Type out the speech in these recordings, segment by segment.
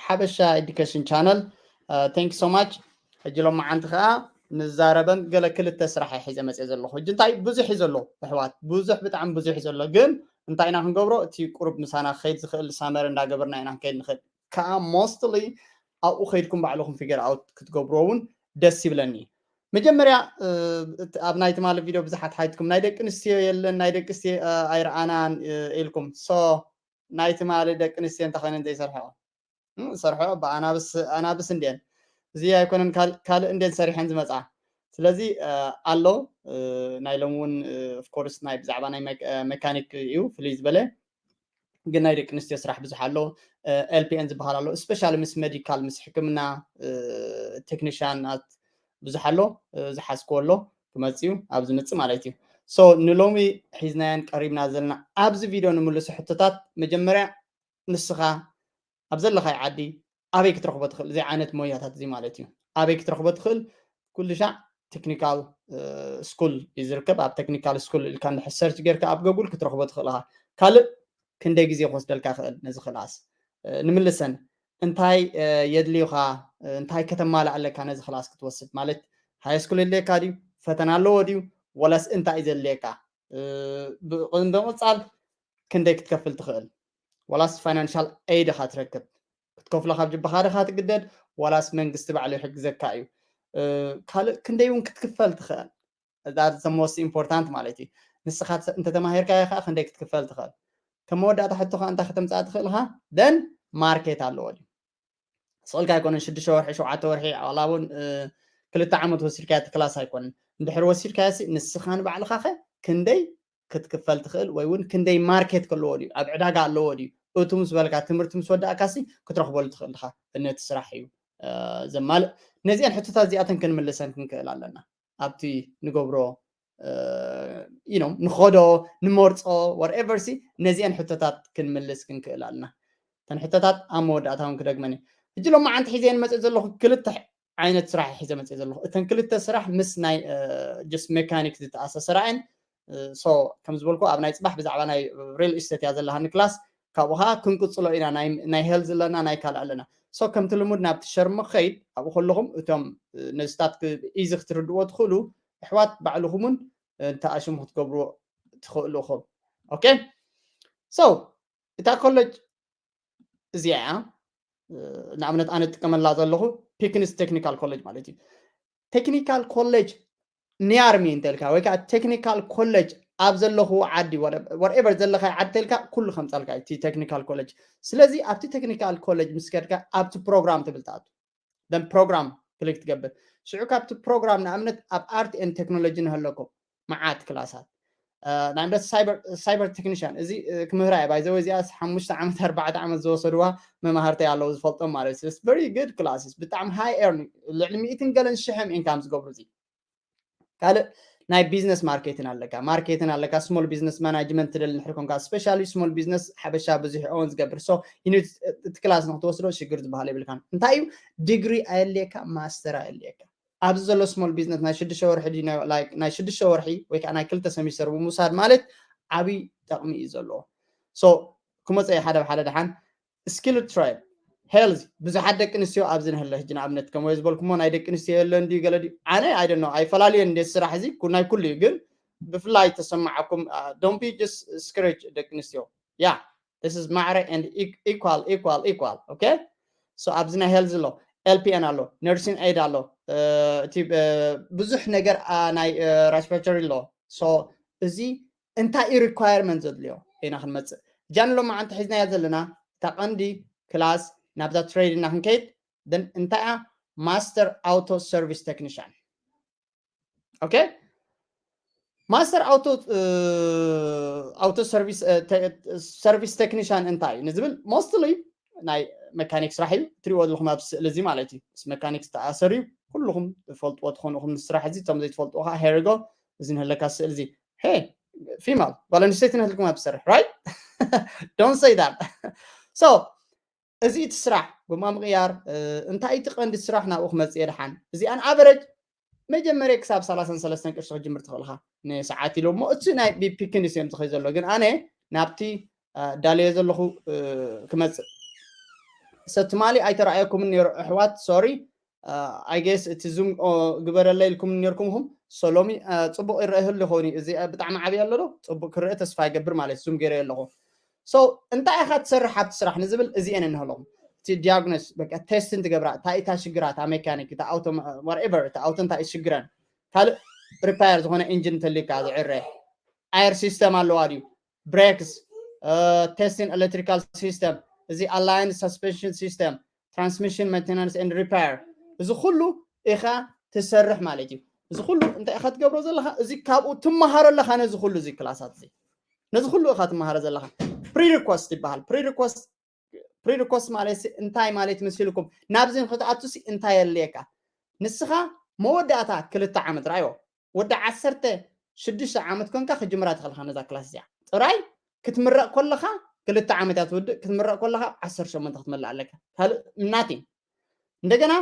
ሓበሻ ኤዱኬሽን ቻነል። Thank you so much። ሕጂ ሎመዓንቲ ከዓ ንዛረበን ገለ ክልተ ስራሕ እየ ሒዘ መፅየ ዘለኹ። ሕጂ እንታይ ብዙሕ እዩ ዘሎ ኣሕዋት፣ ብዙሕ፣ ብጣዕሚ ብዙሕ እዩ ዘሎ። ግን እንታይ ኢና ክንገብሮ? እቲ ቁሩብ ምሳና ክኸይድ ዝኽእል ሳመር እንዳገበርና ኢና ክንከይድ ንኽእል። ከዓ ሞስትሊ ኣብኡ ከይድኩም ባዕልኹም ፊገር ኣውት ክትገብርዎ እውን ደስ ይብለኒ። መጀመርያ ኣብ ናይ ትማሊ ቪድዮ ብዙሓት ሓይትኩም ናይ ደቂ ኣንስትዮ የለን፣ ናይ ደቂ ኣንስትዮ ኣይረኣናን ኢልኩም። ሶ ናይ ትማሊ ደቂ ኣንስትዮ እንተኾይነን ዘይሰርሐኦ ሰርሖ ኣናብስ እንድየን፣ እዚ ኣይኮነን ካልእ እንድየን ሰሪሐን ዝመፃ። ስለዚ ኣሎ ናይ ሎም እውን ኦፍኮርስ ናይ ብዛዕባ ናይ መካኒክ እዩ ፍልይ ዝበለ፣ ግን ናይ ደቂ ኣንስትዮ ስራሕ ብዙሕ ኣሎ። ኤልፒኤን ዝበሃል ኣሎ፣ ስፔሻሊ ምስ ሜዲካል ምስ ሕክምና ቴክኒሽያናት ብዙሕ ኣሎ። ዝሓዝክዎ ኣሎ ክመፅእ እዩ ኣብ ዝመፅእ ማለት እዩ። ሶ ንሎሚ ሒዝናየን ቀሪብና ዘለና ኣብዚ ቪድዮ ንምልሱ ሕቶታት መጀመርያ ንስኻ ኣብ ዘለኻይ ዓዲ ኣበይ ክትረኽቦ ትኽእል እዚ ዓይነት ሞያታት እዚ ማለት እዩ። ኣበይ ክትረኽቦ ትኽእል? ኩሉ ሻዕ ቴክኒካል ስኩል እዩ ዝርከብ። ኣብ ቴክኒካል ስኩል ኢልካ እንድሕር ሰርች ጌርካ ኣብ ጎጉል ክትረኽቦ ትኽእል ኢኻ። ካልእ ክንደይ ግዜ ክወስደልካ ይኽእል ነዚ ክላስ ንምልሰን? እንታይ የድልዩኻ? እንታይ ከተማልእ ኣለካ ነዚ ክላስ ክትወስድ? ማለት ሃይ ስኩል የድልየካ ድዩ? ፈተና ኣለዎ ድዩ? ወላስ እንታይ እዩ ዘድልየካ? ብምቕፃል ክንደይ ክትከፍል ትኽእል? ወላስ ፋይናንሻል ኤድ ኢኻ ትረክብ? ክትከፍሎ ካብ ጅባኻ ዲኻ ትግደድ፣ ዋላስ መንግስቲ ባዕሉ ይሕግዘካ እዩ? ካልእ ክንደይ እውን ክትክፈል ትኽእል? That's the most important ማለት እዩ። ንስኻ እንተተማሂርካዮ ከዓ ክንደይ ክትክፈል ትኽእል? ከም መወዳእታ ሕቶ ከዓ እንታይ ከተምፅኣ ትኽእል ኢኻ? ደን ማርኬት ኣለዎ ድዩ? ስቕልካ ኣይኮነን፣ ሽዱሽተ ወርሒ፣ ሸውዓተ ወርሒ፣ ዋላ እውን ክልተ ዓመት ወሲድካ እቲ ክላስ ኣይኮነን። እንድሕር ወሲድካዮ ሲ ንስኻ ንባዕልኻ ኸ ክንደይ ክትክፈል ትኽእል ወይ እውን ክንደይ ማርኬት ከለዎ ድዩ፣ ኣብ ዕዳጋ ኣለዎ ድዩ፣ እቱ ምስ በልካ ትምህርቲ ምስ ወዳእካ ሲ ክትረኽበሉ ትኽእል ድኻ? ነቲ ስራሕ እዩ ዘማልእ። ነዚአን ሕቶታት እዚኣተን ክንምልሰን ክንክእል ኣለና ኣብቲ ንገብሮ ንኸዶ ንመርፆ ወርኤቨር ሲ ነዚአን ሕቶታት ክንምልስ ክንክእል ኣለና። እተን ሕቶታት ኣብ መወዳእታ እውን ክደግመን እዩ። ሕጂ ሎማዓንቲ ሒዘየን መፅእ ዘለኹ ክልተ ዓይነት ስራሕ ሒዘ መፅእ ዘለኹ። እተን ክልተ ስራሕ ምስ ናይ ጀስት ሜካኒክ ዝተኣሳሰራ እየን። ሶ ከም ዝበልኩ ኣብ ናይ ፅባሕ ብዛዕባ ናይ ሪል ኢስቴት እያ ዘለሃኒ ክላስ። ካብኡ ከዓ ክንቅፅሎ ኢና። ናይ ሄልዝ ኣለና፣ ናይ ካልእ ኣለና። ሶ ከምቲ ልሙድ ናብቲ ሸርሞ ክኸይድ ኣብኡ ከለኹም እቶም ነዚታት ኢዚ ክትርድዎ ትኽእሉ ኣሕዋት ባዕልኹምን እንተኣሽሙ ክትገብርዎ ትኽእሉ ኢኹም። ኦኬ ሶ እታ ኮሌጅ እዚኣ እያ። ንኣብነት ኣነ እጥቀመላ ዘለኹ ፒክንስ ቴክኒካል ኮሌጅ ማለት እዩ። ቴክኒካል ኮሌጅ ኒያርሚ እንተልካ ወይ ከዓ ቴክኒካል ኮሌጅ ኣብ ዘለኹ ዓዲ ወርኤቨር ዘለካ ዓዲ ተልካ ኩሉ ከምፀልካ እቲ ቴክኒካል ኮሌጅ። ስለዚ ኣብቲ ቴክኒካል ኮሌጅ ምስ ከድካ ኣብቲ ፕሮግራም ትብል ትኣቱ። ደን ፕሮግራም ክሊክ ትገብር። ሽዑ ካብቲ ፕሮግራም ንኣብነት ኣብ ኣርት ኤን ቴክኖሎጂ ንህለኩም መዓት ክላሳት ንኣብነት ሳይበር ቴክኒሽያን እዚ ክምህራ እየ ባይዘወ እዚኣ ሓሙሽተ ዓመት ኣርባዕተ ዓመት ዝወሰድዋ መማህርተይ ኣለዉ ዝፈልጦም ማለት እዩ። Very good classes ብጣዕሚ ሃይ ኤርን ልዕሊ ሚእትን ገለን ሽሕም ኢንካም ዝገብሩ እዚ ካልእ ናይ ቢዝነስ ማርኬትን ኣለካ ማርኬትን ኣለካ ስሞል ቢዝነስ ማናጅመንት ትደሊ ንሕር ኮንካ ስፔሻሊ ስሞል ቢዝነስ ሓበሻ ብዙሕ ኦን ዝገብር ሶ እቲ ክላስ ንክትወስዶ ሽግር ዝበሃል የብልካን። እንታይ እዩ ዲግሪ ኣየድልየካ ማስተር ኣየድልየካ ኣብዚ ዘሎ ስሞል ቢዝነስ ናይ ሽዱሽተ ወርሒ ናይ ሽዱሽተ ወርሒ ወይ ከዓ ናይ ክልተ ሰሚስተር ብምውሳድ ማለት ዓብይ ጠቕሚ እዩ ዘለዎ። ሶ ክመፀ ሓደ ሓደ ደሓን ስኪል ትራይብ ሄልዝ ብዙሓት ደቂ ኣንስትዮ ኣብዚ ንህለ ሕጂ ንኣብነት ከም ወይ ዝበልኩሞ ናይ ደቂ ኣንስትዮ የለን ድዩ ገለ ድዩ ኣነ ኣይደኖ ኣይፈላለየን እንደ ስራሕ እዚ ናይ ኩሉ እዩ ግን ብፍላይ ተሰማዓኩም don't be just ስክሬጅ ደቂ ኣንስትዮ ያ this is ማዕረ and equal equal equal okay so ኣብዚ ናይ ሄልዝ ኣሎ ኤልፒኤን ኣሎ ነርሲን ኤድ ኣሎ እቲ ብዙሕ ነገር ናይ ራስፓቸሪ ኣሎ so እዚ እንታይ እዩ ሪኳየርመንት ዘድልዮ ኢና ክንመፅእ ጃን ሎማዓንቲ ሒዝናያ ዘለና እታ ቀንዲ ክላስ ናብዛ ትሬድ እና ክንከይድ ን እንታይ እያ ማስተር ኣውቶ ሰርቪስ ቴክኒሽን ኦኬ ማስተር ኣውቶ ኣውቶ ሰርቪስ ሰርቪስ ቴክኒሽን እንታይ እዩ ንዝብል ሞስትሊ ናይ መካኒክ ስራሕ እዩ ትሪእዎ ዘለኹም ኣብ ስእሊ እዚ ማለት እዩ ምስ መካኒክ ዝተኣሰር እዩ ኩልኹም ትፈልጥዎ ትኾኑ ኹም ስራሕ እዚ እቶም ዘይትፈልጥዎ ከዓ ሄሪጎ እዚ ንህለካ ስእሊ እዚ ሄ ፊማል ጓል ኣንስተይቲ ንህልኩም ኣብ ስራሕ right don't say that so እዚ እቲ ስራሕ ጎማ ምቕያር እንታይ እቲ ቀንዲ ስራሕ ናብኡ ክመፅእ የድሓን እዚኣን ኣቨረጅ መጀመርያ ክሳብ ሰላሳን ሰለስተን ቅርሺ ክጅምር ትኽእልካ ንሰዓት ኢሎ እሞ እቲ ናይ ቢፒክን ስም ዝኸይ ዘሎ ግን ኣነ ናብቲ ዳልዮ ዘለኹ ክመፅእ ሰትማሊ ኣይተረኣየኩምን ነይሩ ኣሕዋት፣ ሶሪ። I guess እቲ ዙም ግበረለይ ኢልኩም ነርኩም። ኹም ሶሎሚ ጽቡቅ ይረአ ይህሉ ይኸውን። እዚ ብጣዕሚ ዓብይ ኣሎ ዶ? ጽቡቅ ክረአ ተስፋ ይገብር ማለት ዙም ገይረ ኣለኹ። So እንታይ ኢኻ ትሰርሕ ኣብቲ ስራሕ ንዝብል እዚኤን እንህለኹም። እቲ ዲያግኖስ በቃ ቴስትን ትገብራ፣ እንታይ እታ ሽግራ፣ እታ ሜካኒክ፣ እታ ኣውቶ፣ whatever፣ እታ ኣውቶ እንታይ እዩ ሽግረን። ካልእ ሪፓየር ዝኾነ ኢንጂን እንተልካ ዝዕረ፣ ኣየር ሲስተም ኣለዋ ድዩ፣ ብሬክስ፣ ቴስቲንግ ኤሌክትሪካል ሲስተም፣ እዚ ኣላይንድ ሳስፔንሽን ሲስተም፣ ትራንስሚሽን ሜንቴናንስ ኤንድ ሪፓየር፣ እዚ ኩሉ ኢኻ ትሰርሕ ማለት እዩ። እዚ ኩሉ እንታይ ኢኻ ትገብሮ ዘለኻ? እዚ ካብኡ ትመሃሮ ኣለኻ። ነዚ ኩሉ እዚ ክላሳት እዚ ነዚ ኩሉ ኢኻ ትመሃሮ ዘለኻ። ፕሪሪኮስት ይበሃል። ፕሪሪኮስት ፕሪሪኮስት ማለት ሲ እንታይ ማለት መሲልኩም? ናብዚ ንክትኣቱ ሲ እንታይ የድልየካ? ንስኻ መወዳእታ ክልተ ዓመት ራዮ፣ ወዲ ዓሰርተ ሽዱሽተ ዓመት ኮንካ ክጅምራ ትኽእልካ ነዛ ክላስ እዚኣ። ጥራይ ክትምረቕ ከለኻ ክልተ ዓመት እያ ትውድእ። ክትምረቕ ከለኻ ዓሰርተ ሸሞንተ ክትመልእ ኣለካ። ካልእ ናቲንግ። እንደገና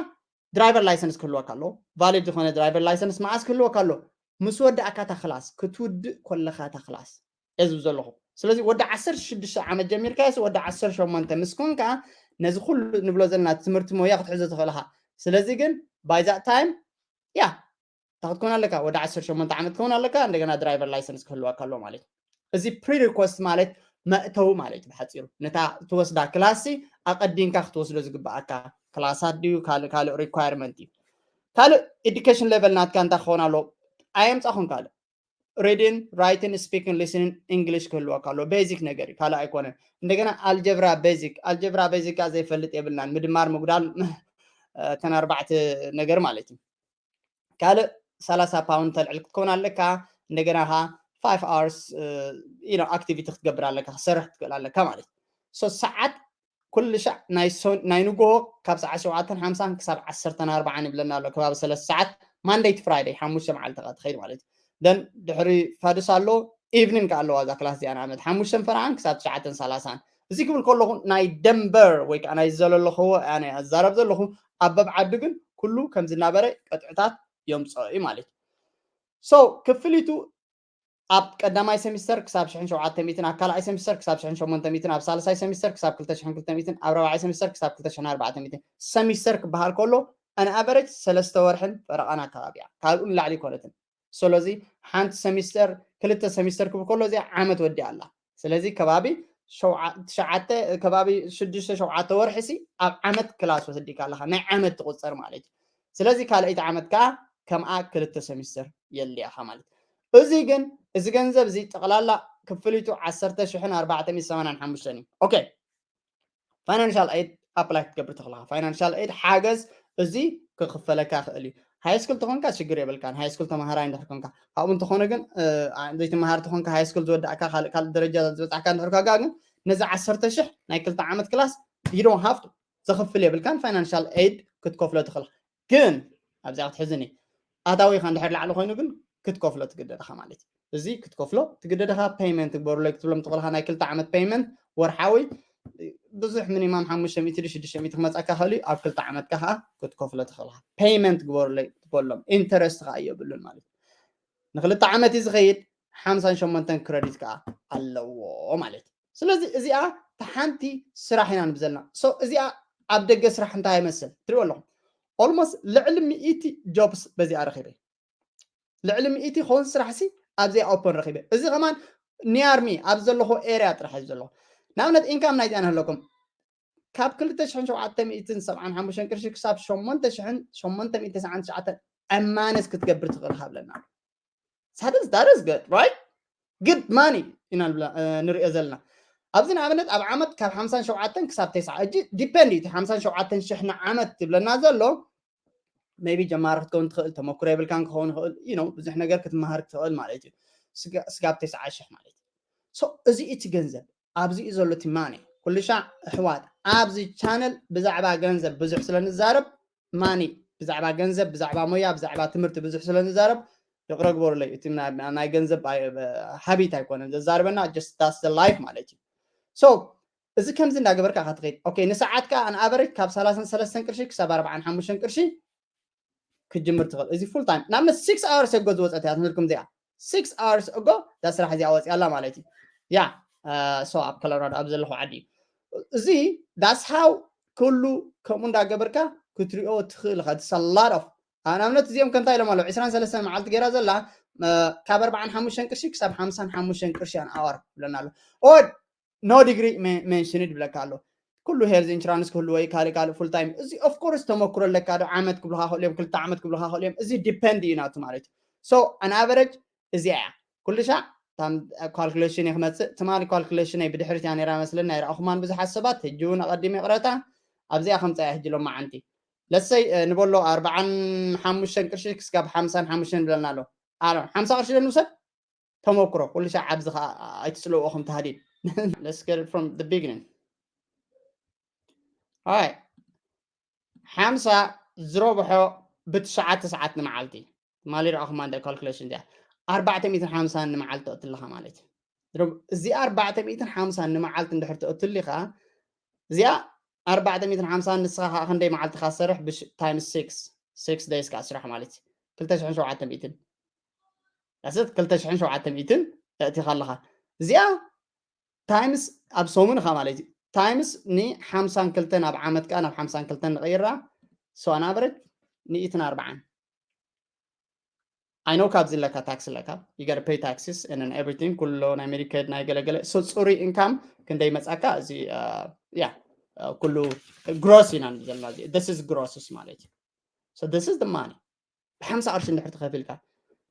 ድራይቨር ላይሰንስ ክህልወካ ኣለዎ። ቫሊድ ዝኾነ ድራይቨር ላይሰንስ መዓስ ክህልወካ ኣለዎ? ምስ ወዳእካ እታ ክላስ፣ ክትውድእ ከለኻ እታ ክላስ እየ ዝብል ዘለኹ። ስለዚ ወዲ ዓሰርተ ሽዱሽተ ዓመት ጀሚርካ ሲ ወዲ ዓሰርተ ሸሞንተ ምስ ኮንካ ነዚ ኩሉ ንብሎ ዘለና ትምህርቲ ሞያ ክትሕዞ ትኽእል ኢኻ። ስለዚ ግን by that time ያ እንታይ ክትከውን ኣለካ? ወዲ ዓሰርተ ሸሞንተ ዓመት ክትከውን ኣለካ። እንደገና ድራይቨር ላይሰንስ ክህልወካ ኣለዎ ማለት እዩ። እዚ ፕሪሪኮስት ማለት መእተዊ ማለት እዩ ብሓፂሩ። ነታ ትወስዳ ክላስ ሲ ኣቐዲምካ ክትወስዶ ዝግበኣካ ክላሳት ድዩ ካልእ ካልእ ሪኳየርመንት እዩ። ካልእ ኤዱኬሽን ሌቨል ናትካ እንታይ ክኸውን ኣለዎ? ኣየምፃኹን ካልእ ሪዲን ራይቲን ስፒኪን ሊስኒን ኢንግሊሽ ክህልወካ ኣለዎ። ቤዚክ ነገር እዩ፣ ካልእ ኣይኮነን። እንደገና ኣልጀብራ ቤዚክ፣ ኣልጀብራ ቤዚክ ከኣ ዘይፈልጥ የብልናን። ምድማር ምጉዳል እተን ኣርባዕተ ነገር ማለት እዩ። ካልእ ሰላሳ ፓውንድ ተልዕል ክትከውን ኣለካ። እንደገና ኻ ፋይቭ ኣወርስ ኣክቲቪቲ ክትገብር ኣለካ፣ ክሰርሕ ክትክእል ኣለካ ማለት እዩ። ሶስት ሰዓት ኩሉ ሻዕ ናይ ሶ- ናይ ንጎሆ ካብ ሰዓት ሸውዓተን ሓምሳን ክሳብ ዓሰርተን ኣርባዓን ይብለና ኣሎ። ከባቢ ሰለስተ ሰዓት ማንደይ ቱ ፍራይደይ ሓሙሽተ መዓልቲ ካ ትኸይድ ማለት እዩ። ደን ድሕሪ ፋዱስ ኣሎ፣ ኢቭኒን ከ ኣለዋ እዛ ክላስ እዚኣ ንኣብነት ሓሙሽተን ፈረቓን ክሳብ ትሽዓተን ሰላሳን። እዚ ክብል ከለኹ ናይ ደንበር ወይ ከዓ ናይ ዘለለኽዎ ኣነ ኣዛረብ ዘለኹ ኣብ በብዓዱ ግን ኩሉ ከም ዝናበረ ቅጥዕታት የምፅኦ እዩ ማለት እዩ። So ክፍሊቱ ኣብ ቀዳማይ ሰሚስተር ክሳብ ሽሕን ሸውዓተ ሚእትን፣ ኣብ ካልኣይ ሰሚስተር ክሳብ ሽሕን ሸሞንተ ሚእትን፣ ኣብ ሳልሳይ ሰሚስተር ክሳብ ክልተ ሽሕን ክልተ ሚእትን፣ ኣብ ራብዓይ ሰሚስተር ክሳብ ክልተ ሽሕን ኣርባዕተ ሚእትን። ሰሚስተር ክበሃል ከሎ ኣን ኣቨሬጅ ሰለስተ ወርሕን ፈረቓን ኣካባቢ እያ፣ ካብኡ ንላዕሊ ኣይኮነትን። ስለዚ ሓንቲ ሰሚስተር ክልተ ሰሚስተር ክብል ከሎ እዚኣ ዓመት ወዲኣ ኣላ። ስለዚ ከባቢ ሸውዓ- ትሽዓተ ከባቢ ሽዱሽተ ሸውዓተ ወርሒ ሲ ኣብ ዓመት ክላስ ወሰዲካ ኣለካ፣ ናይ ዓመት ትቁፀር ማለት እዩ። ስለዚ ካልኣይቲ ዓመት ከዓ ከምኣ ክልተ ሰሚስተር የድልየካ ማለት እዩ። እዚ ግን እዚ ገንዘብ እዚ ጠቕላላ ክፍሊቱ ዓሰርተ ሽሕን ኣርባዕተ ሚእትን ሰማንያን ሓሙሽተን እዩ። ኦኬ፣ ፋይናንሻል ኤድ ኣፕላይ ክትገብር ተኽለካ ፋይናንሻል ኤድ ሓገዝ እዚ ክኽፈለካ ክእል እዩ። ሃይ ስኩል ተኾንካ ሽግር የብልካን፣ ሃይ ስኩል ተምሃራይ እንድሕር ኮንካ። ካብኡ እንተኾነ ግን እ፣ ኣ- ዘይትምሃር ተኾንካ ሃይ ስኩል ዝወዳእካ ካልእ ካልእ ደረጃ ዝበፃሕካ እንድሕር ኮንካ ግን ነዚ ዓሰርተ ሽሕ ናይ ክልተ ዓመት ክላስ you don't have to ዘኽፍል የብልካን። ፋይናንሻል ኤድ ክትከፍሎ ትኽእል ግን ኣብዚኣ ክትሕዝኒ ኣታዊኻ እንድሕር ላዕሊ ኮይኑ ግን ክትከፍሎ ትግደድኻ ማለት እዩ። እዚ ክትከፍሎ ትግደድኻ። ፔይመንት ግበሩለይ ክትብሎም ትኽእልኻ ናይ ክልተ ዓመት ፔይመንት ወርሓዊ ብዙሕ ሚኒማም ሓሙሽተ ሚእቲ ሽዱሽተ ሚእቲ ክመፃካ ክእል እዩ። ኣብ ክልተ ዓመትካ ከዓ ክትከፍሎ ትኽእልኻ። ፔይመንት ግበሩለይ ትበሎም ኢንተረስት ከዓ የብሉን ማለት እዩ። ንክልተ ዓመት እዩ ዝኸይድ። ሓምሳን ሸሞንተን ክረዲት ከዓ ኣለዎ ማለት እዩ። ስለዚ እዚኣ ተሓንቲ ስራሕ ኢና ንብዘልና። So እዚኣ ኣብ ደገ ስራሕ እንታይ ይመስል ትሪኦ ኣለኹም። ኦልሞስት ልዕሊ ሚእቲ ጆብስ በዚኣ ረኺበ። ልዕሊ ሚእቲ ክኸውን ስራሕ ሲ ኣብዚኣ ኦፐን ረኺበ። እዚ ከማን ኒያርሚ ኣብ ዘለኹ ኤሪያ ጥራሕ እዩ ዘለኹ። ንኣብነት ኢንካም ናይዚኣ ንህለኩም ካብ ክልተ ሽሕን ሸውዓተ ሚእትን ሰብዓን ሓሙሽተን ቅርሺ ክሳብ ሸሞንተ ሽሕን ሸሞንተ ሚእትን ተስዓን ትሽዓተን ኣማነስ ክትገብር ትኽእል ሃብለና። ሳደስ ዳረስ ገድ ራይት ግድ ማኒ ኢና ንብላ- እ፣ ንሪኦ ዘለና። ኣብዚ ንኣብነት ኣብ ዓመት ካብ ሓምሳን ሸውዓተን ክሳብ ተስዓ እጂ ዲፔንድ እዩ። እቲ ሓምሳን ሸውዓተን ሽሕ ንዓመት ትብለና ዘሎ ሜቢ ጀማሪ ክትከውን ትኽእል፣ ተመክሮ የብልካን ክኸውን ይኽእል፣ you know ብዙሕ ነገር ክትመሃር ትኽእል ማለት እዩ። ስጋ- ስጋብ ተስዓ ሽሕ ማለት እዩ። So እዚ እቲ ገንዘብ ኣብዚ እዩ ዘሎ እቲ ማኒ። ኩሉ ሻዕ ኣሕዋት ኣብዚ ቻነል ብዛዕባ ገንዘብ ብዙሕ ስለ ንዛረብ ማኒ ብዛዕባ ገንዘብ ብዛዕባ ሞያ ብዛዕባ ትምህርቲ ብዙሕ ስለ ንዛረብ ይቕረ ግበሩለይ። እቲ ናይ- ናይ ገንዘብ ኣይ- ሃቢት ኣይኮነን ዘዛርበና just that's the life ማለት እዩ። So እዚ ከምዚ እንዳገበርካ ኢኻ ትኸይድ። ኦኬ ንሰዓትካ ኣን ኣቨሬጅ ካብ ሰላሳን ሰለስተን ቅርሺ ክሳብ ኣርባዓን ሓሙሽተን ቅርሺ ክትጅምር ትኽእል። እዚ ፉል ታይም ንኣብነት ሲክስ ኣወርስ ኣጎ ዝወፀት እያ ትምህርኩም እዚኣ ሲክስ ኣወርስ ኣጎ እዛ ስራሕ እዚኣ ወፂኣ ኣላ ማለት እዩ። ያ so ኣብ ኮሎራዶ ኣብ ዘለኹ ዓዲ እዩ። እዚ that's how ኩሉ ከምኡ እንዳገበርካ ክትሪኦ ትኽእል ኢኻ። It's a lot of፣ ንኣብነት እዚኦም ከ እንታይ ኢሎም ኣለዉ? ዕስራን ሰለስተን መዓልቲ ገይራ ዘላ፣ እ፣ ካብ ኣርባዓን ሓሙሽተን ቅርሺ ክሳብ ሓምሳን ሓሙሽተን ቅርሺ ኣን ኣወር ይብለና ኣሎ። ኦድ ኖ ዲግሪ ሜንሽንድ ይብለካ ኣሎ። ኩሉ ሄልዝ ኢንሹራንስ ክህልዎ እዩ፣ ካልእ ካልእ ፉል ታይም። እዚ ኦፍ ኮርስ ተመክሮ ኣለካ ዶ? ዓመት ክብሉኻ ክእሉ እዮም፣ ክልተ ዓመት ክብሉኻ ክእሉ እዮም። እዚ ዲፐንድ እዩ ናቱ ማለት እዩ። ሶ ኣን ኣቨረጅ እዚኣ እያ። ኩሉ ሻዕ ካልኩሌሽን እየ ክመፅእ። ትማሊ ካልኩሌሽን እይ ብድሕሪት እያ ነይራ መስለኒ፣ ኣይረኣኹማን ብዙሓት ሰባት። ሕጂ እውን ኣቐዲመ ይቕረታ፣ ኣብዚኣ ከምፃ እያ ሕጂ ሎማዓንቲ። ለሰይ ንበሎ ኣርባዓን ሓሙሽተን ቅርሺ ክስጋብ ሓምሳን ሓሙሽተን ብለና ኣሎ። ኣረ ሓምሳ ቅርሺ ዶ ንውሰድ? ተመክሮ ኩሉ ሻዕ ኣብዚ ከዓ ኣይትፅልዎ ከም ተሃዲድ። Let's get it from the beginning. ኣይ ሓምሳ ዝረብሖ ብትሽዓተ ሰዓት ንመዓልቲ። ትማሊ ረኣኹማ እንደ ካልኩሌሽን እዚኣ ኣርባዕተ ሚእትን ሓምሳን ንመዓልቲ ተእትልኻ ማለት እዩ። ዝረብ-፣ እዚኣ ኣርባዕተ ሚእትን ሓምሳን ንመዓልቲ እንድሕር ተእትልኻ፣ እዚኣ ኣርባዕተ ሚእትን ሓምሳን ንስኻ ከዓ ክንደይ መዓልቲ ካ ትሰርሕ? ብሽ-፣ ታይምስ ሲክስ፣ ሲክስ ደይስ ከዓ ስራሕ ማለት እዩ። ክልተ ሽሕን ሸውዓተ ሚእትን። ዳስት ክልተ ሽሕን ሸውዓተ ሚእትን ተእቲኻ ኣለኻ። እዚኣ ታይምስ ኣብ ሰሙን ኢኻ ማለት እዩ። ታይምስ ንሓምሳን ክልተን ኣብ ዓመት ከዓ ናብ ሓምሳን ክልተን ንቐይራ። So on average ሚእትን ኣርባዓን። I know ካብዚ ኣለካ ታክስ ኣለካ። You gotta pay taxes and then everything። ኩሎ ናይ ሜዲኬድ ናይ ገለገለ። So ፅሩይ ኢንካም ክንደይ መፃካ? እዚ፣ ያ፣ ኩሉ ግሮስ ኢና ዘለና። እዚ this is ግሮስስ ማለት እዩ። So this is the money። ብሓምሳ ቅርሺ እንድሕር ተኸፊልካ፣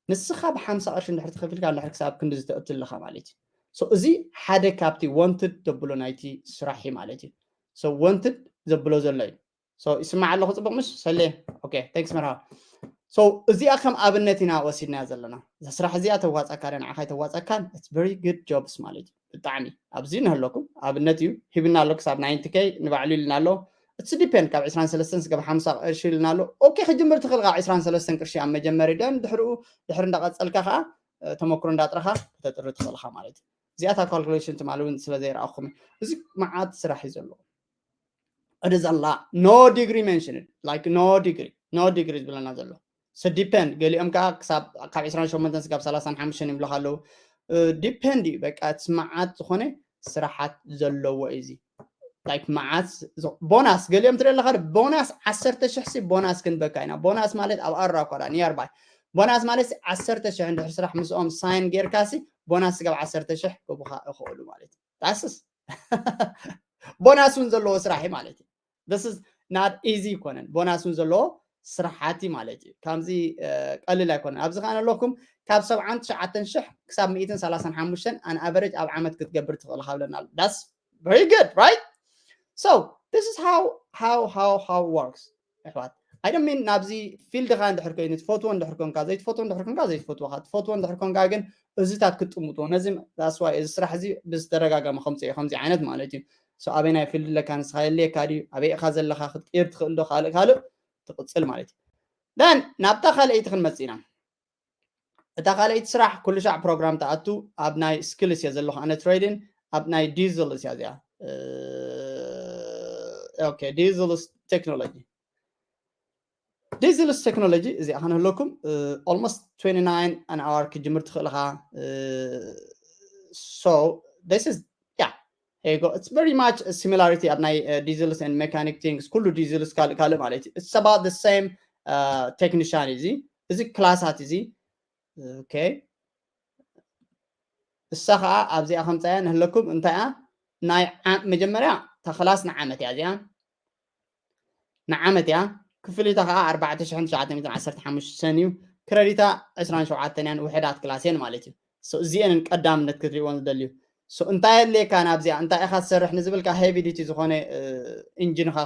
ንስኻ ብሓምሳ ቅርሺ እንድሕር ተኸፊልካ፣ እንድሕር ክሳብ ክንዲ ዝተእትልኻ ማለት እዩ። So እዚ ሓደ ካብቲ ወንትድ ዘብሎ ናይቲ ስራሕ እዩ ማለት እዩ። So ወንትድ ዘብሎ ዘሎ እዩ። So ይስማዕ ኣለኹ ጽቡቕ ምሽ? ሰሌ። ኦኬ፣ ታንክስ መርሃባ። So እዚኣ ከም ኣብነት ኢና ወሲድናያ ዘለና። እዛ ስራሕ እዚኣ ተዋጻካ ዶ ንዓኻ ኣይተዋጻካን? It's very good jobs ማለት እዩ። ብጣዕሚ ኣብዚ ንህለኩም ኣብነት እዩ ሂብና ኣሎ። ክሳብ ናይንቲ ኬይ ንባዕሉ ኢልና ኣሎ። እቲ ዲፔንድ ካብ ዕስራን ሰለስተን ስጋብ ሓምሳ ቅርሺ ኢልና ኣሎ። ኦኬ፣ ክጅምር ትኽእል ካብ ዕስራን ሰለስተን ቅርሺ ኣብ መጀመሪ ደን ድሕሪኡ ድሕሪ እንዳቐጸልካ ከዓ ተመክሮ እንዳጥረኻ ከተጥሪ ትኽእልኻ ማለት እዩ። እዚኣታ ካልኩሌሽን ትማሊ እውን ስለ ዘይረኣኹም እዩ። እዚ መዓት ስራሕ እዩ ዘለዎ። It is a lot. No degree mentioned. Like no degree. No degree ዝብለና ዘሎ። So depend። ገሊኦም ከዓ ክሳብ ካብ ዕስራን ሸሞንተን ስጋብ ሰላሳን ሓሙሽተን ይብለካ ኣለዉ። ዲፔንድ እዩ። በቃ እቲ መዓት ዝኾነ ስራሓት ዘለዎ እዩ እዚ። Like መዓት ቦናስ ገሊኦም ትርኢ ኣለካ። ቦናስ ዓሰርተ ሽሕ ሲ ቦናስ ክንበካ ኢና። ቦናስ ማለት ኣብ ኣራ ኮዳ ኒየርባይ። ቦናስ ማለት ሲ ዓሰርተ ሽሕ እንድሕር ስራሕ ምስኦም ሳይን ጌርካ ሲ ቦናስ ስጋብ ዓሰርተ ሽሕ ክቡኻ ይኽእሉ ማለት እዩ። ዳስስ ቦናስ እውን ዘለዎ ስራሕ እዩ ማለት እዩ። This is not easy ይኮነን። ቦናስ እውን ዘለዎ ስራሓት እዩ ማለት እዩ። ከምዚ ቀልል ኣይኮነን። ኣብዚ ከዓ ኣለኩም ካብ ሰብዓን ትሽዓተን ሽሕ ክሳብ ሚእትን ሰላሳን ሓሙሽተን ኣን ኣቨሬጅ ኣብ ዓመት ክትገብር ትኽእል ካብለና ኣሎ። That's very good, right? So this is how how how how works. ኣሕዋት፣ I don't mean ናብዚ ፊልድኻ እንድሕር ኮይኑ ትፈትዎ እንድሕር ኮንካ ዘይትፈትዎ እንድሕር ኮንካ ዘይትፈትዎኻ ትፈትዎ እንድሕር ኮንካ ግን እዚታት ክትጥምጥዎ ነዚ that's why እዚ ስራሕ እዚ ብዝተደጋጋሚ ከምፅእ ከምዚ ዓይነት ማለት እዩ። So ኣበይ ናይ ፊልድ ኣለካ ንስኻ የድልየካ ድዩ ኣበይ ኢኻ ዘለኻ ክትቅይር ትኽእል ዶ ካልእ ካልእ ትቕፅል ማለት እዩ። Then ናብታ ካልኣይቲ ክንመፅእ ኢና። እታ ካልኣይቲ ስራሕ ኩሉ ሻዕ ፕሮግራም ተኣቱ ኣብ ናይ ስኪልስ እየ ዘለኹ ኣነ ትሬድን ኣብ ናይ ዲዝልስ እያ እዚኣ። ኦኬ፣ ዲዝልስ ቴክኖሎጂ። ዲዝልስ ቴክኖሎጂ እዚኣ ከነህለኩም almost twenty nine an hour ክጅምር ትኽእል ኢኻ። So this is yeah, here you go. It's very much a similarity ኣብ ናይ ዲዝልስ and mechanic things ኩሉ ዲዝልስ ካልእ ካልእ ማለት እዩ። It's about the same technician እዚ እዚ ክላሳት እዚ ኦኬ እሳ ከዓ ኣብዚኣ ከምፃያ ንህለኩም እንታይ እያ ናይ መጀመርያ እታ ክላስ ንዓመት እያ እዚኣ ንዓመት እያ ክፍሊታ ከዓ ኣርባዕተ ሽሕን ትሽዓተ ሚእትን ዓሰርተ ሓሙሽተን እዩ ክረዲታ ዕስራን ሸውዓተን እያን ውሕዳት ክላስ እየን ማለት እዩ እዚአን ቀዳምነት ክትሪእዎን ዝደልዩ እንታይ ኣድልየካ ናብዚኣ እንታይ ኢካ ትሰርሕ ንዝብልካ ሄቪ ዲቲ ዝኮነ ኢንጂንካ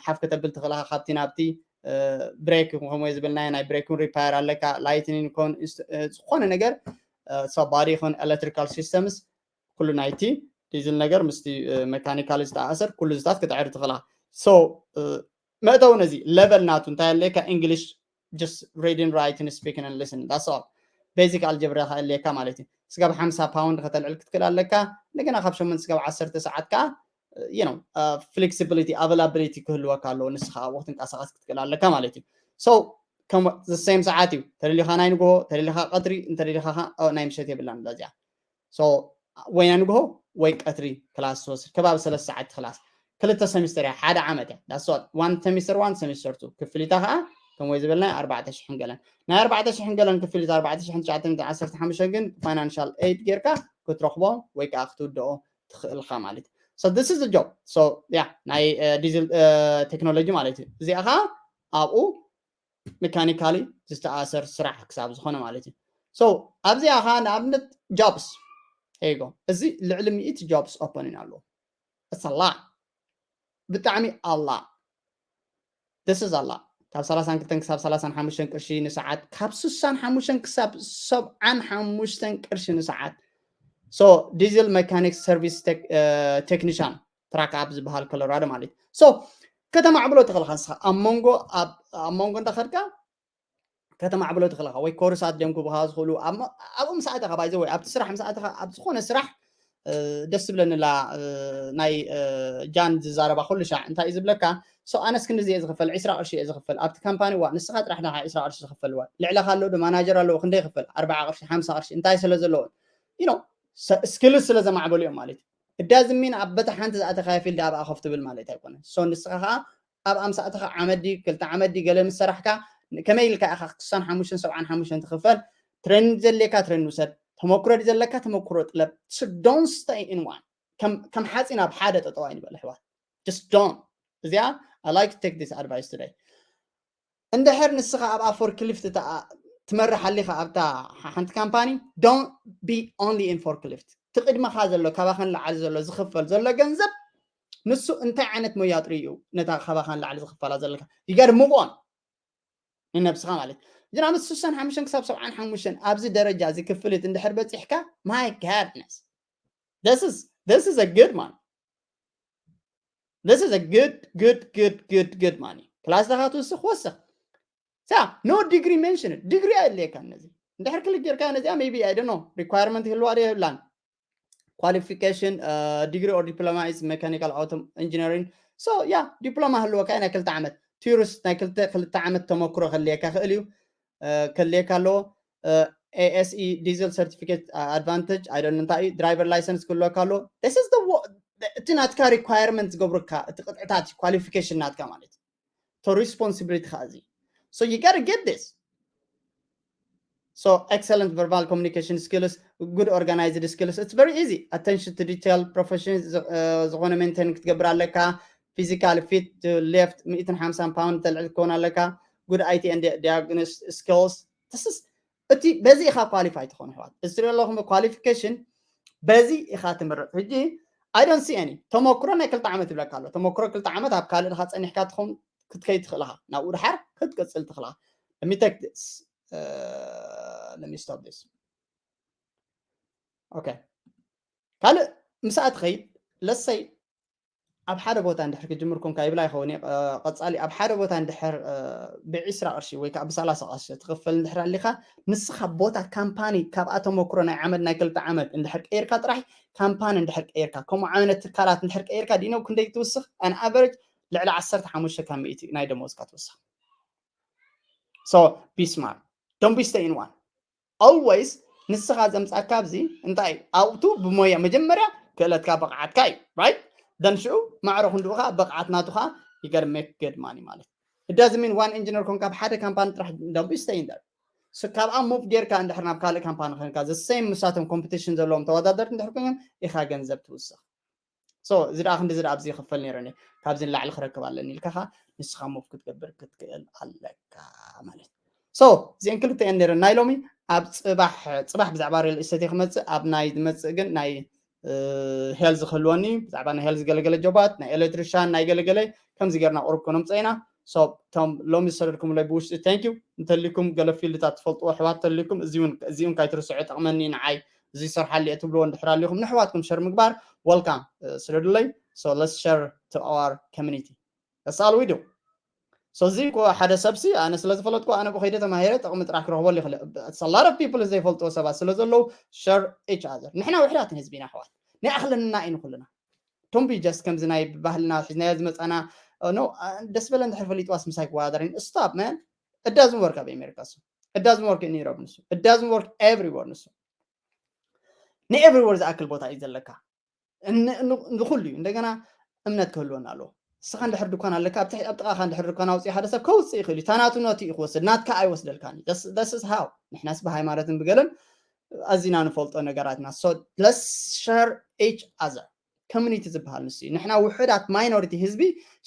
ሓፍ ከተብል ትኽእልካ ካብቲ ናብቲ ብሬክ ከምኡ ዝብልናዮ ናይ ብሬክ እውን ሪፓየር ኣለካ ላይትኒን ኮን ዝኾነ ነገር ባሪ ይኹን ኤሌክትሪካል ሲስተምስ ኩሉ ናይቲ ዲዝል ነገር ምስቲ መካኒካል ዝተኣሰር ኩሉ ዝታት ክትዕር ትኽእላ so መእተው ነዚ ለቨል ናቱ እንታይ ኣለካ English just reading writing speaking and listening that's all basic algebra ከእልየካ ማለት እዩ ስጋብ ሓምሳ ፓውንድ ከተልዕል ክትክእል ኣለካ እንደገና ካብ ሸሞንተ ስጋብ ዓሰርተ ሰዓት ከዓ you know flexibility availability ክህልወካ ኣለዎ ንስኻ ኣብኡ ክትንቀሳቀስ ክትክእል ኣለካ ማለት እዩ so ከም ሴም ሰዓት እዩ ተደሊኻ ናይ ንግሆ ተደሊኻ ቀትሪ እንተደሊኻ ናይ ምሸት የብላን እዚኣ so ወይ ናይ ንግሆ ወይ ቀትሪ ክላስ ትወስድ ከባቢ ሰለስተ ሰዓት ክላስ ክልተ ሰሚስተር እያ፣ ሓደ ዓመት እያ። That's all. One semester one, semester two። ክፍሊታ ከዓ ከም ወይ ዝበልናዮ ኣርባዕተ ሽሕን ገለን። ናይ ኣርባዕተ ሽሕን ገለን ክፍሊት ኣርባዕተ ሽሕን ትሽዓተ ሚእትን ዓሰርተ ሓሙሽተ ግን financial aid ጌርካ ክትረኽቦ ወይ ከዓ ክትውድኦ ትኽእል ኢኻ ማለት እዩ። So this is the job. So yeah፣ ናይ ዲዝል ቴክኖሎጂ ማለት እዩ። እዚኣ ከዓ ኣብኡ ሜካኒካሊ ዝተኣሰር ስራሕ ክሳብ ዝኾነ ማለት እዩ። So ኣብዚኣ ከዓ ንኣብነት jobs፣ here you go፣ እዚ ልዕሊ ሚእቲ jobs opening ኣለዎ። It's a lot። ብጣዕሚ a lot። This is a lot። ካብ ሰላሳን ክልተን ክሳብ ሰላሳን ሓሙሽተን ቅርሺ ንሰዓት፣ ካብ ስሳን ሓሙሽተን ክሳብ ሰብዓን ሓሙሽተን ቅርሺ ንሰዓት። So diesel mechanic service tech-, uh, technician፣ ትራክ ኣብ ዝበሃል ኮሎራዶ ማለት እዩ። So ከተማዕብሎ ትኽእል ኢኻ ንስኻ። ኣብ መንጎ ኣብ ኣብ መንጎ እንዳኸድካ ከተማዕብሎ ትኽእል ኢኻ፣ ወይ ኮርሳት ድዮም ክህቡኻ ዝኽእሉ። ኣብ ሞ-፣ ኣብኡ ምስ ኣተኻ፣ by the way፣ ኣብቲ ስራሕ ምስ ኣተኻ፣ ኣብ ዝኾነ ስራሕ ደስ ትብለኒ ኣላ፣ ናይ ጃን ዝዛረባ ኩሉ ሻዕ እንታይ እዩ ዝብለካ? So ኣነስ ክንድዚ እየ ዝኽፈል፣ ዒስራ ቅርሺ እየ ዝኽፈል ኣብቲ ካምፓኒ። ዋ፣ ንስኻ ጥራሕ ዳኻ ዒስራ ቅርሺ ዝኽፈል? ዋ፣ ልዕለኻ ኣሎ ዶ፣ ማናጀር ኣለዎ፣ ክንደይ ይኽፈል? ኣርብዓ ቅርሺ፣ ሓምሳ ቅርሺ፣ እንታይ ስለ ዘለዎ? You know፣ ስኪልስ ስለ ዘማዕበሉ እዮም ማለት እዩ። እዳዝሚን ኣብ በታ ሓንቲ ዝኣተኻያ ፊልድ ኣብኣ ኮፍ ትብል ማለት ኣይኮነን። So ንስኻ ከዓ ኣብ ኣምሳእትኻ ዓመት ድዩ፣ ክልተ ዓመት ድዩ፣ ገለ ምስ ሰራሕካ፣ ከመይ ኢልካ ኢኻ ክሳን ሓሙሽተን ሰብዓን ሓሙሽተን ትኽፈል? ትሬኒንግ ዘድልየካ ትሬኒንግ ውሰድ፣ ተመክሮ ድዩ ዘለካ፣ ተመክሮ ጥለብ። So don't stay in one። ከም፣ ከም ሓፂን ኣብ ሓደ ጠጠው ኣይንበል ኣሕዋት። Just don't። እዚኣ፣ I like to take this advice today። እንድሕር ንስኻ ኣብኣ ፎርክሊፍት ትኣ-፣ ትመርሕ ኣሊኻ ኣብታ ሓ-፣ ሓንቲ ካምፓኒ፣ don't be only in forklift። እቲ ቅድመኻ ዘሎ፣ ካባኻ ንላዕሊ ዘሎ ዝኽፈል ዘሎ ገንዘብ፣ ንሱ እንታይ ዓይነት ሞያ ጥርዩ ነታ ካባኻ ንላዕሊ ዝኽፈላ ዘለካ? You gotta move on። ንነብስኻ ማለት። ግን ኣብ ስሳን ሓሙሽተን ክሳብ ሰብዓን ሓሙሽተን ኣብዚ ደረጃ እዚ ክፍሊት እንድሕር በጺሕካ፣ my goodness። This is, this is a good one። This is a good, good, good, good, good money። ክላስኻ ትውስኽ፣ ወስኽ። ሳ፣ no degree mentioned። ዲግሪ ኣየድልየካን ነዚ። እንድሕር ክልክ ጌርካ ነዚኣ፣ maybe፣ I don't know፣ requirement ይህልዋ ዶ የብላን። Qualification፣ uh, degree or diploma is mechanical auto engineering። So yeah፣ ዲፕሎማ ህልወካ ናይ ክልተ ዓመት። ቲዮሪስት ናይ ክልተ፣ ክልተ ዓመት ተመክሮ ከድልየካ ክእል እዩ። Uh፣ ከድልየካ ኣለዎ። Uh፣ A S E diesel certificate፣ uh፣ advantage፣ I don't know እንታይ እዩ። ድራይቨር ላይሰንስ ክህልወካ ኣለዎ። This is the wo-፣ እቲ ናትካ ሪኳየርመንት ዝገብረካ፣ እቲ ቅጥዕታት፣ ኳሊፊኬሽን ናትካ ማለት እዩ። To responsibility ኻ እዚ። So you gotta get this። So excellent verbal communication skills, good organized skills. It's very easy. Attention to detail፣ profession ዝ-፣ እ፣ ዝኾነ ሜንቴን ክትገብር ኣለካ። Physical fit to lift ሚእትን ሓምሳን ፓውንድ ተልዕል ክኸውን ኣለካ። Good I T and di-፣ diagnosis skills። This is፣ እቲ በዚ ኢኻ ኳሊፋይ ትኾኑ ኣሕዋት። እዚ ትሪኦ ኣለኹም ኳሊፊኬሽን በዚ ኢኻ ትምረጽ። ሕጂ I don't see any። ተመክሮ ናይ ክልተ ዓመት ይብለካ ኣሎ። ተመክሮ ክልተ ዓመት ኣብ ካልእ ድኻ ጸኒሕካ ትኾን ክትከይድ ትኽእል ኢኻ። ናብኡ ድሓር ክትቅጽል ትኽእል ኢኻ። Let me take this። Uh, let me stop this። ኦኬ። ካልእ ምሳኣ ትኸይድ፣ ለሰይ ኣብ ሓደ ቦታ እንድሕር ክጅምር ኮንካ ይብላ ይኸውን እየ፣ እ፣ ቀጻሊ ኣብ ሓደ ቦታ እንድሕር፣ እ፣ ብዒስራ ቅርሺ ወይ ከዓ ብሰላሳ ቅርሺ ትኽፈል እንድሕር ኣሊኻ፣ ንስኻ ቦታ ካምፓኒ ካብኣ ተመክሮ ናይ ዓመት ናይ ክልተ ዓመት እንድሕር ቀይርካ ጥራሕ፣ ካምፓኒ እንድሕር ቀይርካ፣ ከምኡ ዓይነት ትካላት እንድሕር ቀይርካ፣ do you know ክንደይ ትውስኽ? An average ልዕሊ ዓሰርተ ሓሙሽተ ካብ ሚእቲ ናይ ደሞዝካ ትውስኽ። So be smart። Don't be stay in one። Always ንስኻ ዘምጻካ ኣብዚ እንታይ ኣብቱ ብሞያ መጀመርያ ክእለትካ ብቕዓትካ እዩ፣ right? Then ሽዑ ማዕረ ክንድኡ ከዓ ብቕዓት ናቱ ከዓ you gotta make good money ማለት። It doesn't mean one engineer ኮንካ ኣብ ሓደ ካምፓኒ ጥራሕ don't be stay in there። So ካብኣ ሙቭ ጌርካ እንድሕር ናብ ካልእ ካምፓኒ ኸንካ the same ምሳቶም ኮምፒቲሽን ዘለዎም ተወዳደርቲ እንድሕር ኮይኖም ኢኻ ገንዘብ ትውስኽ። So እዚ ደኣ ክንዲ እዚ ደኣ ኣብዚ ይኽፈል ነይረኒ፣ ካብዚ ንላዕሊ ክረክብ ኣለኒ ኢልካ ኸዓ ንስኻ ሙቭ ክትገብር ክትክእል ኣለካ ማለት። So እዚአን ክልተ እየን ነይረን ናይ ሎሚ። ኣብ ጽባሕ፣ ጽባሕ ብዛዕባ ሪል ኢስቴት እየ ክመጽእ። ኣብ ናይ ዝመጽእ ግን ናይ፣ እ፣ ሄልዝ ክህልወኒ፣ ብዛዕባ ናይ ሄልዝ ገለገለ ጆባት፣ ናይ ኤሌክትሪሻን ናይ ገለገለ ከምዚ ጌርና ቁሩብ ከነምጽኦ ኢና። So እቶም ሎሚ ዝሰደድኩምለይ ብውሽጢ thank you። እንተሊኩም ገለ ፊልድታት ትፈልጥዎ ኣሕዋት እንተሊኩም እዚ እውን፣ እዚ እውን ካይትርስዑ ይጠቕመኒ ንዓይ። እዚ ይሰርሓሉ እየ ትብልዎ እንድሕር ኣሊኹም ንኣሕዋትኩም ሸር ምግባር፣ ወልካም፣ እ፣ ስደዱለይ። So let's share to our community። That's all we do። So እዚ እኮ ሓደ ሰብሲ ኣነ ስለ ዝፈለጥኩ ኣነ ብኸይደ ተማሂረ ጥቕሚ ጥራሕ ክረኽበሉ ይኽእል። It's a lot of people ዘይፈልጥዎ ሰባት ስለ ዘለዉ share each other። ንሕና ውሕዳት ህዝቢ ኢና ኣሕዋት። ናይ ኣኽለና እዩ ንኹልና። Don't be just ከምዚ ናይ ባህልና ሒዝናዮ ዝመጻና፣ እ፣ no፣ እ፣ ደስ በለ እንድሕር ፈሊጥዋስ ምሳይ ክወዳደር። Stop, man። It doesn't work ኣብ ኣሜሪካ እሱ። It doesn't work in Europe ንሱ። It doesn't work everywhere ንሱ። ንኤቭሪወር ዝኣክል ቦታ እዩ ዘለካ። ን-፣ ን-፣ ንኹሉ እዩ። እንደገና እምነት ክህልወና ኣለዎ። እስኻ እንድሕር ድኳን ኣለካ፣ ኣብ ጥቓኻ እንድሕር ድኳን ኣውፅእ ሓደ ሰብ ከውፅእ ይኽእል እዩ። ታናቱ ነቲ እዩ ክወስድ፣ ናትካ ኣይወስደልካን እዩ። This is how ንሕናስ ብሃይማኖትን ብገለን ኣዚና ንፈልጦ ነገራትና። So let's share each other። ኮሚኒቲ ዝበሃል ንሱ እዩ። ንሕና ውሑዳት ማይኖሪቲ ህዝቢ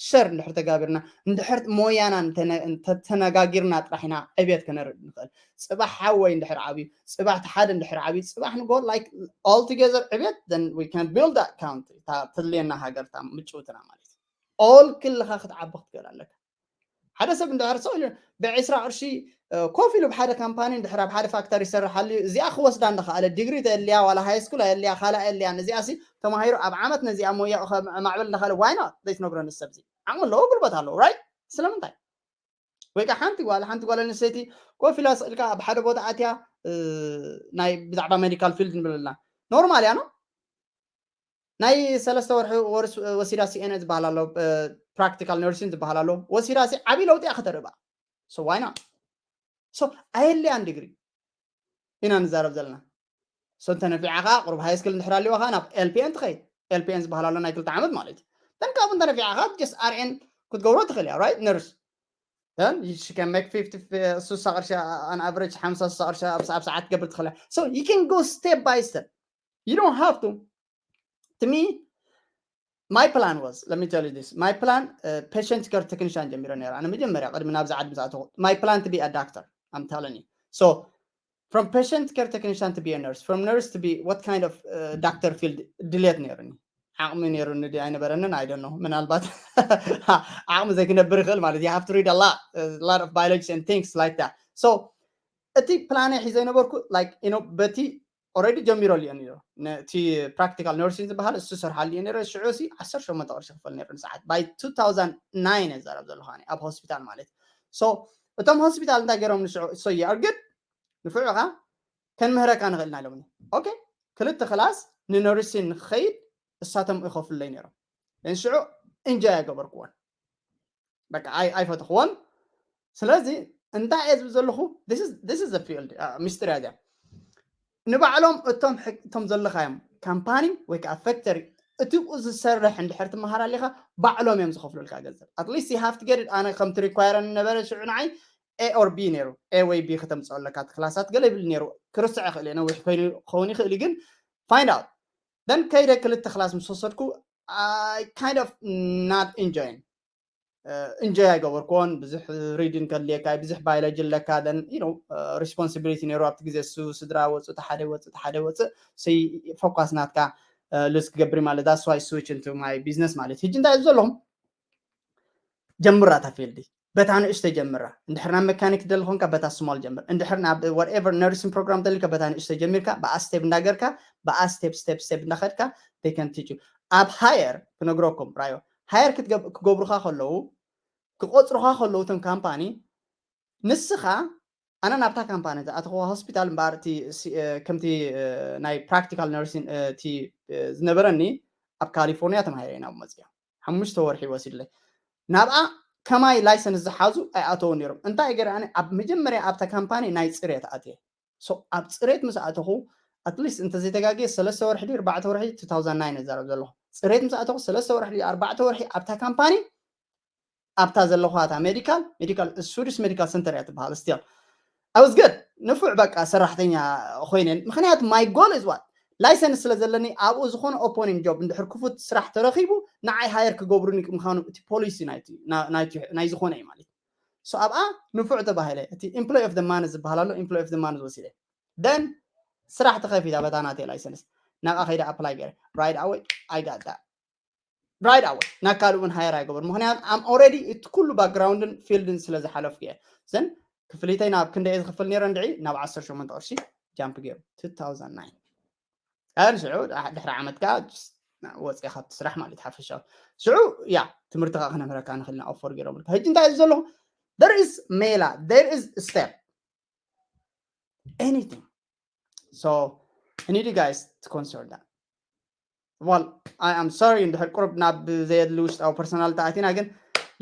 ሸር እንድሕር ተጋቢርና፣ እንድሕር ሞያና ተነጋጊርና ጥራሕ ኢና ዕብየት ከነርኢ ንኽእል። ፅባሕ ሓወይ እንድሕር ዓብዩ፣ ፅባሕ ሓደ እንድሕር ዓብዩ፣ ፅባሕ ንጎ like all together ዕብየት then we can build that country። ተድልየና ሃገር ምጭውትና ማለት እዩ። ኦል ክልኻ ክትዓቢ ክትገል ኣለካ። ሓደ ሰብ እንድሕር ሰው ኢሉ ብዕስራ ቅርሺ ኮፍ ኢሉ ብሓደ ካምፓኒ እንድሕር ኣብ ሓደ ፋክተሪ ይሰርሓሉ እዩ። እዚኣ ክወስዳ እንዳኸኣለ ዲግሪ ተየልያ ዋላ ሃይ ስኩል ኣየልያ ካልኣ የልያን እዚኣ ሲ ተማሂሩ ኣብ ዓመት ነዚኣ ሞያ ማዕበል እንዳኸኣለ ዋይና ዘይትነግረኒ ሰብ ዚ ዓቕሚ ኣለዎ ጉልበት ኣለዎ right? ስለምንታይ? ወይ ከዓ ሓንቲ ጓል ሓንቲ ጓል ኣንስተይቲ ኮፍ ኢላ ስቕ ኢልካ ኣብ ሓደ ቦታ ኣትያ ናይ ብዛዕባ ሜዲካል ፊልድ ንብለላ ኖርማል እያ ነው ናይ ሰለስተ ወርሒ ወሲዳ ሲኤንኤ ዝበሃል ኣሎ ፕራክቲካል ነርሲን ዝበሃል ኣሎ ወሲዳ ሲ ዓብዪ ለውጢ እያ ከተርኢ so why not? So ኣየለያን ዲግሪ ኢና ንዛረብ ዘለና። So እንተነፊዓ ከዓ ቁሩብ ሃይ ስክል እንድሕር ኣሊዋ ከዓ ናብ ኤልፒኤን ትኸይድ። ኤልፒኤን ዝበሃል ኣሎ ናይ ክልተ ዓመት ማለት እዩ። ተን ካብኡ እንተነፊዓ ከዓ just ኣርኤን ክትገብሮ ትኽእል እያ right? ነርስ then she can make fifty ስሳ ቅርሺ an average ሓምሳ ስሳ ቅርሺ ኣብ ሰዓት ትገብር ትኽእል እያ። So you can go step by step. You don't have to. To me, my plan was, let me tell you this. My plan, uh, patient care technician ጀሚረ ነይረ። ኣነ መጀመርያ ቅድሚ ናብዚ ዓዲ ምስ ኣተኹ my plan to be a doctor. I'm telling you. So from patient care technician to be a nurse, from nurse to be what kind of uh, doctor field ድልየት ነይሩኒ። ዓቕሚ ነይሩኒ ድዩ ኣይነበረንን I don't know። ምናልባት ዓቕሚ ዘይክነብር ይኽእል ማለት you have to read a lot, a lot of biology and things like that. So እቲ ፕላነ ሒዘ ነበርኩ like you know በቲ already ጀሚረሉ እየ ነይሩ። ነቲ ፕራክቲካል ነርሲን ዝበሃል እሱ ሰርሓሉ እየ ነይረ። ሽዑ ሲ ዓሰርተ ሸሞንተ ቅርሺ ክፈል ነይሩ ንሰዓት። By two thousand nine እየ ዘረብ ዘለኹ ኣነ ኣብ ሆስፒታል ማለት። So እቶም ሆስፒታል እንታይ ገይሮም ንሽዑ so you are good ንፍዑኻ ከንምህረካ ንኽእል ኢና ኢሎምኒ። ኦኬ ክልተ ክላስ ንነርሲን ንክኸይድ እሳቶም ይኸፍሉለይ ነይሮም። ንሽዑ ኢንጆይ ኣይገበርክዎን። በቃ ኣይፈተኽዎን። ስለዚ እንታይ እየ ዝብል ዘለኹ this is the field። ምስጢር እያ እዚኣ። ንባዕሎም እቶም እቶም ዘለኻዮም ካምፓኒ ወይ ከዓ ፈክተሪ እቲኡ ዝሰርሕ እንድሕር ትመሃር ኣሊኻ ባዕሎም እዮም ዝኸፍሉልካ ገንዘብ። At least you have to get it። ኣነ ከምቲ ሪኳየረኒ ነበረ ሽዑ ንዓይ A or B ነይሩ። A ወይ B ከተምፅኦ ኣለካ እቲ ክላሳት ገለ ይብል ነይሩ። ክርስዕ ይኽእል እየ ነዊሕ ኮይኑ ክኸውን ይኽእል እዩ ግን find out። Then ከይደ ክልተ ክላስ ምስ ወሰድኩ I kind of not enjoying. ኢንጆይ ኣይገበርኩዎን። ብዙሕ ሪድን ከድልየካ ብዙሕ ባዮሎጂ ኣለካ then you know responsibility ነይሩ ኣብቲ ግዜ እሱ ስድራ ወፅእ ተሓደ ወፅእ ተሓደ ወፅእ ፎካስ ናትካ ሉዝ ክገብር ማለት that's why switch into my business ማለት ሕጂ እንታይ ዘለኹም ጀምራ እታ ፊልዲ በታ ንእሽተይ ጀምራ። እንድሕር ናብ መካኒክ ደሊ ኮንካ በታ ስሞል ጀምር። እንድሕር ናብ whatever nursing program ደሊካ በታ ንእሽተይ ጀሚርካ ብኣ ስቴፕ እንዳገርካ ብኣ ስቴፕ ስቴፕ ስቴፕ እንዳኸድካ they can teach you። ኣብ ሃየር ክነግረኩም ራዮ ሃየር ክገብሩኻ ከለዉ ክቆፅሩኻ ከለዉ እቶም ካምፓኒ ንስኻ ኣነ ናብታ ካምፓኒ ዝኣተኽዋ ሆስፒታል እምበኣር እቲ ከምቲ ናይ ፕራክቲካል ነርሲን እቲ ዝነበረኒ ኣብ ካሊፎርኒያ ተማሂረ ናብ መፅያ ሓሙሽተ ወርሒ ወሲድለይ ናብኣ ከማይ ላይሰንስ ዝሓዙ ኣይኣተውን ነይሮም። እንታይ ገይረ ኣነ ኣብ መጀመርያ ኣብታ ካምፓኒ ናይ ፅሬት ኣትየ። So ኣብ ፅሬት ምስ ኣተኹ ኣትሊስት እንተዘይተጋግየ ሰለስተ ወርሒ ድዩ ኣርባዕተ ወርሒ two thousand nine እዛረብ ዘለኹ ፅሬት ምስ ኣተኹ ሰለስተ ወርሒ ድዩ ኣርባዕተ ወርሒ ኣብታ ካምፓኒ ኣብታ ዘለኹ ኣታ ሜዲካል ሜዲካል ስዊድሽ ሜዲካል ሰንተር እያ ትበሃል still I was good ንፉዕ በቃ ሰራሕተኛ ኮይነ ምክንያቱ my goal is what ላይሰንስ ስለ ዘለኒ ኣብኡ ዝኾነ ኦፖኒንግ ጆብ እንድሕር ክፉት ስራሕ ተረኺቡ ንዓይ ሃየር ክገብሩኒ ምዃኑ እቲ ፖሊሲ ናይ ዝኾነ እዩ ማለት so ኣብኣ ንፉዕ ተባሂለ እቲ employee of the month ዝበሃል ኣሎ employee of the month ወሲደ then ስራሕ ተኸፊታ በታ ናተይ ላይሰንስ ናብኣ ከይደ ኣፕላይ ገይረ right away I got that right away ናብ ካልእ እውን ሃየር ኣይገበሩ ምክንያቱ I'm already እቲ ኩሉ ባክግራውንድን ፊልድን ስለ ዝሓለፍኩ እየ ዘን ክፍሊተይ ናብ ክንደይ ዝኽፍል ነይረ እንድዒ ናብ ዓሰርተ ሸሞንተ ቅርሺ ጃምፕ ገይሩ two thousand nine ኣን ሽዑ ድሕሪ ዓመት ከዓ ወፅያ ካብቲ ስራሕ ማለት ሓፈሻዊ ሽዑ ያ ትምህርቲ ከዓ ክነምህረካ ንኽእል ኢና ኦፈር ገይሮም ሕጂ እንታይ እዩ ዘለኹ there is ሜላ there is step anything so I need you guys to consider that well I am sorry እንድሕር ቁሩብ ናብ ዘየድሊ ውሽጣዊ ፐርሶናል ተኣቲና ግን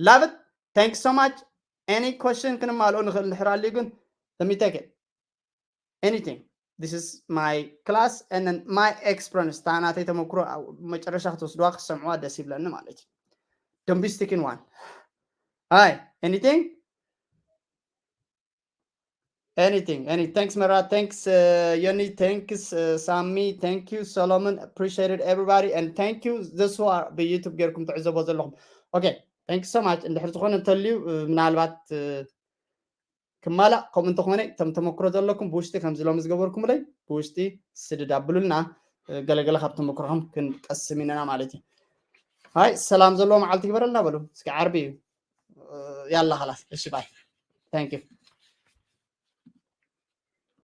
love it thank you so much any question ክንማልኦ ንኽእል እንድሕር ኣልዩ ግን let me take it anything this is my class and then my experience. እታ ናተይ ተመክሮ ኣብ መጨረሻ ክትወስድዋ ክትሰምዕዋ ደስ ይብለኒ ማለት እዩ። Don't be sticking one. Hi, anything? Anything, any thanks Mera, thanks uh, Yoni, thanks uh, Sammy, thank you Solomon, appreciate it everybody and thank you this who are ብዩቱብ ጌርኩም ትዕዘቦ ዘለኹም። Okay, thank you so much። እንድሕር ዝኾነ እንተልዩ ምናልባት ክማላእ ከምኡ እንተኾነ እቶም ተመክሮ ዘለኩም ብውሽጢ ከምዚ ሎሚ ዝገበርኩምለይ ብውሽጢ ስድድ ኣብሉልና። ገለገለ ካብ ተመክሮኹም ክንቀስም ኢና ማለት እዩ። ሃይ ሰላም ዘለዎ መዓልቲ ግበረልና በሉ እስኪ። ዓርቢ እዩ። ያላ ኸላስ እሺ ባይ። Thank you።